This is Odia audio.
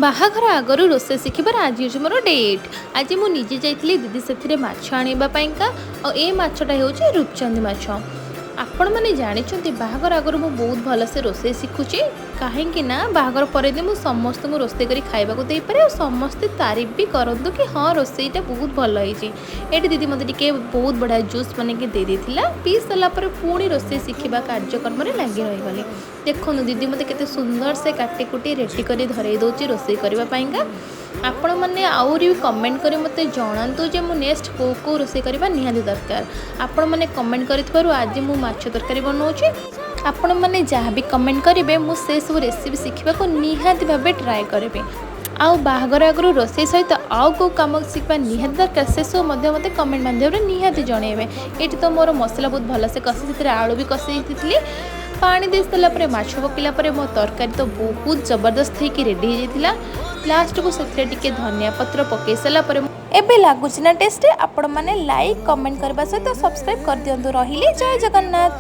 ବାହାଘର ଆଗରୁ ରୋଷେଇ ଶିଖିବାର ଆଜି ହେଉଛି ମୋର ଡେ 8। ଆଜି ମୁଁ ନିଜେ ଯାଇଥିଲି ଦିଦି ସେଥିରେ ମାଛ ଆଣିବା ପାଇଁକା। ଆଉ ଏ ମାଛଟା ହେଉଛି ରୂପଚାନ୍ଦି ମାଛ। ଆପଣମାନେ ଜାଣିଛନ୍ତି, ବାହାଘର ଆଗରୁ ମୁଁ ବହୁତ ଭଲସେ ରୋଷେଇ ଶିଖୁଛି, କାହିଁକି ନା ବାହାଘର ପରେ ବି ମୁଁ ସମସ୍ତଙ୍କୁ ରୋଷେଇ କରି ଖାଇବାକୁ ଦେଇପାରେ ଆଉ ସମସ୍ତେ ତାରିଫ ବି କରନ୍ତୁ କି ହଁ, ରୋଷେଇଟା ବହୁତ ଭଲ ହେଇଛି। ଏଠି ଦିଦି ମୋତେ ଟିକେ ବହୁତ ବଢ଼ିଆ ଜୁସ୍ ବନେଇକି ଦେଇ ଦେଇଥିଲା। ପିଇ ସାରିଲା ପରେ ପୁଣି ରୋଷେଇ ଶିଖିବା କାର୍ଯ୍ୟକ୍ରମରେ ଲାଗି ରହିଗଲି। ଦେଖନ୍ତୁ, ଦିଦି ମୋତେ କେତେ ସୁନ୍ଦର ସେ କାଟି କୁଟି ରେଡ଼ି କରି ଧରେଇ ଦେଉଛି ରୋଷେଇ କରିବା ପାଇଁକା। ଆପଣମାନେ ଆହୁରି ବି କମେଣ୍ଟ କରି ମୋତେ ଜଣାନ୍ତୁ ଯେ ମୁଁ ନେକ୍ସଟ କେଉଁ କେଉଁ ରୋଷେଇ କରିବା ନିହାତି ଦରକାର। ଆପଣମାନେ କମେଣ୍ଟ କରିଥିବାରୁ ଆଜି ମୁଁ ମାଛ ତରକାରୀ ବନାଉଛି। ଆପଣମାନେ ଯାହା ବି କମେଣ୍ଟ କରିବେ, ମୁଁ ସେସବୁ ରେସିପି ଶିଖିବାକୁ ନିହାତି ଭାବେ ଟ୍ରାଏ କରିବି। ଆଉ ବାହାଘର ଆଗରୁ ରୋଷେଇ ସହିତ ଆଉ କେଉଁ କାମ ଶିଖିବା ନିହାତି ଦରକାର, ସେସବୁ ମଧ୍ୟ ମୋତେ କମେଣ୍ଟ ମାଧ୍ୟମରେ ନିହାତି ଜଣାଇବେ। ଏଇଠି ତ ମୋର ମସଲା ବହୁତ ଭଲସେ କଷି, ସେଥିରେ ଆଳୁ ବି କଷି ଦେଇଥିଲି। ପାଣି ଦେଇ ସାରିଲା ପରେ, ମାଛ ପକାଇଲା ପରେ ମୋ ତରକାରୀ ତ ବହୁତ ଜବରଦସ୍ତ ହେଇକି ରେଡ଼ି ହେଇଯାଇଥିଲା। ଲାଷ୍ଟକୁ ସେଥିରେ ଟିକେ ଧନିଆ ପତ୍ର ପକାଇ ସାରିଲା ପରେ ଏବେ ଲାଗୁଛି ନା ଟେଷ୍ଟ? ଆପଣମାନେ ଲାଇକ୍, କମେଣ୍ଟ କରିବା ସହିତ ସବସ୍କ୍ରାଇବ୍ କରିଦିଅନ୍ତୁ। ରହିଲି, ଜୟ ଜଗନ୍ନାଥ।